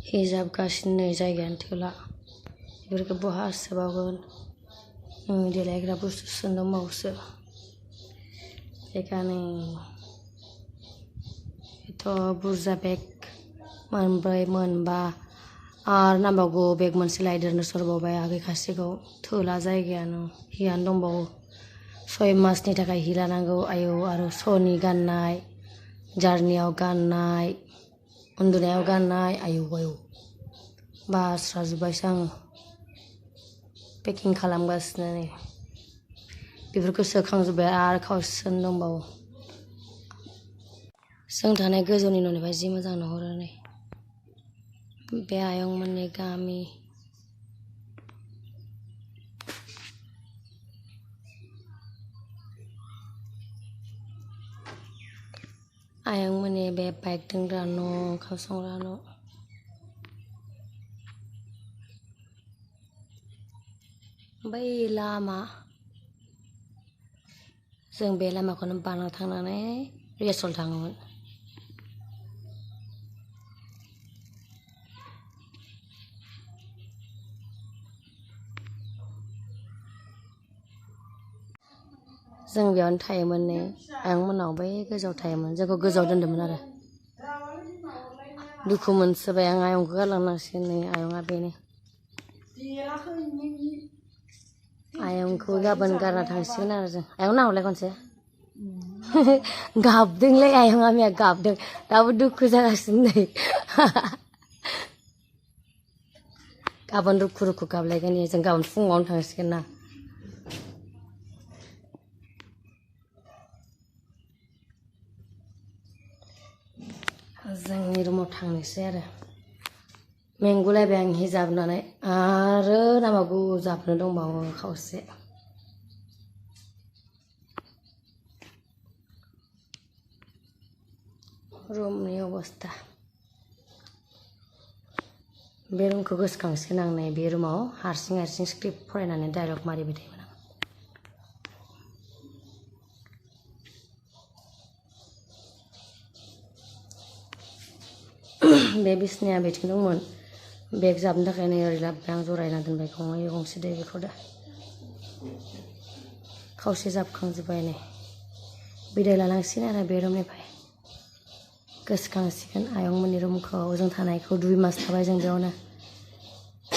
हिजाबगासिनो जायगायानो थोला बेफोरखौ बहा सोबावगोन देलायग्रा बुस्थु सोंदोंबावोसो बेखायनो एथ' बुरजा बेग मोनब्रै मोनबा आरो नांबावगौ बेग मोनसे लायदेरनो सरबावबाय आगै खासेखौ थोला जायगायानो हियानो दंबावो 6 मासनि थाखाय हि लानांगौ आयौ आरो स'नि गाननाय जार्नियाव गाननाय उन्दुनायाव गाननाय आयौ आयौ बास्राजोब्बायसो आङो पेकिं खालामगासिनो नै बेफोरखौ सोखांजोब्बाय आरो खावसेसोनो दंबावो जों थानाय गोजौनि न'निफ्राय जि मोजां नुहुरो नै बे आयंमोननि गामि आयंमोननि बे बाइक दोनग्रा न' ओंखाम संग्रा न' बै लामा जों बे लामाखौनो बारना थांनानै रियासल थाङोमोन जों बेयावनो थायोमोन नै आयंमोनाव बै गोजौआव थायोमोन जोंखौ गोजौआव दोनदोंमोन आरो दुखु मोनसोबाय आं आयंखौ गारलांनांसिगोन नै आयंआ बेनो आयंखौ गाबोन गारना थांसिगोन आरो जों आयं नाहरलाय खनसे गाबदोंलै आयंआ मैया गाबदों दाबो दुखु जागासिनो नै गाबोन रुखु रुखु गाबलायगोन जों गाबोन फुङावनो थांसिगोन ना जोंनि रुमाव थांनोसै आरो मेंगुलायबाय आं हिजाब होननानै आरो नामागौ जाबनो दंबावो खावसे रुमनि अबस्था बे रुमखौ गोसोखांसिगोन आं नै बे रुमाव हारसिं हारसिं स्क्रिप्ट फरायनानै डायलग मारिबाय थायोमोन आं बे बिसनाया बेथिं दंमोन बेग जाबनो थाखाय नै ओरै लाबोबाय आं जरायना दोनबाय गंनै गंसे दै बेखौ दा खावसे जाबखांजोब्बाय नै बिदाय लानांसिगोन आरो बे रुमनिफ्राय गोसोखांसिगोन आयंमोननि रुमखौ जों थानायखौ 2 मास थाबाय जों बेयावनो